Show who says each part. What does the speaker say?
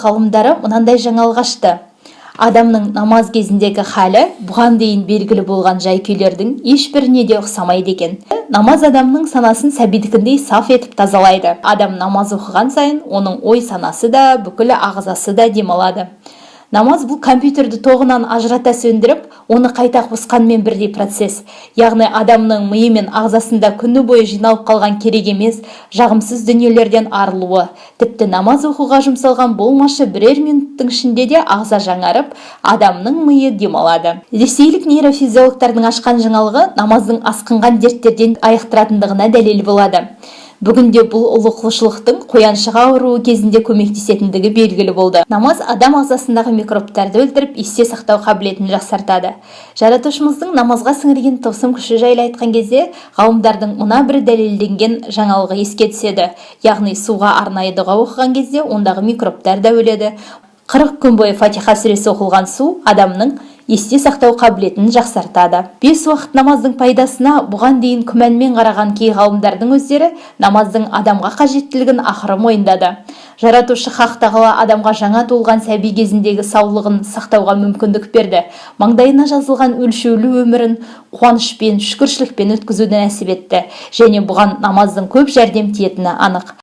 Speaker 1: ғалымдары мынандай жаңалық ашты: адамның намаз кезіндегі халі бұған дейін белгілі болған жай-күйлердің ешбіріне де ұқсамайды екен. Намаз адамның санасын сәбидікіндей саф етіп тазалайды. Адам намаз оқыған сайын оның ой санасы да, бүкіл ағзасы да демалады. Намаз – бұл компьютерді тоғынан ажырата сөндіріп, оны қайта қосқанмен бірдей процесс. Яғни адамның миы мен ағзасында күні бойы жиналып қалған керек емес, жағымсыз дүниелерден арылуы. Тіпті намаз оқуға жұмсалған болмашы бірер минуттың ішінде де ағза жаңарып, адамның миы демалады. Ресейлік нейрофизиологтардың ашқан жаңалығы намаздың асқынған дерттерден айықтыратындығына дәлел болады. Бүгінде бұл ұлы құлшылықтың қояншығы ауруы кезінде көмектесетіндігі белгілі болды. Намаз адам ағзасындағы микробтарды өлтіріп, есте сақтау қабілетін жақсартады. Жаратушымыздың намазға сіңірген тылсым күші жайлы айтқан кезде ғалымдардың мына бір дәлелденген жаңалығы еске түседі. Яғни суға арнайы дұға оқыған кезде ондағы микробтар да өледі. 40 күн бойы Фатиха сүресі оқылған су адамның есте сақтау қабілетін жақсартады. Бес уақыт намаздың пайдасына бұған дейін күмәнмен қараған кей ғалымдардың өздері намаздың адамға қажеттілігін ақыры мойындады. Жаратушы Хақ Тағала адамға жаңа туылған сәби кезіндегі саулығын сақтауға мүмкіндік берді. Маңдайына жазылған өлшеулі өмірін қуанышпен, шүкіршілікпен өткізуді нәсіп етті және бұған намаздың көп жәрдем тиетіні анық.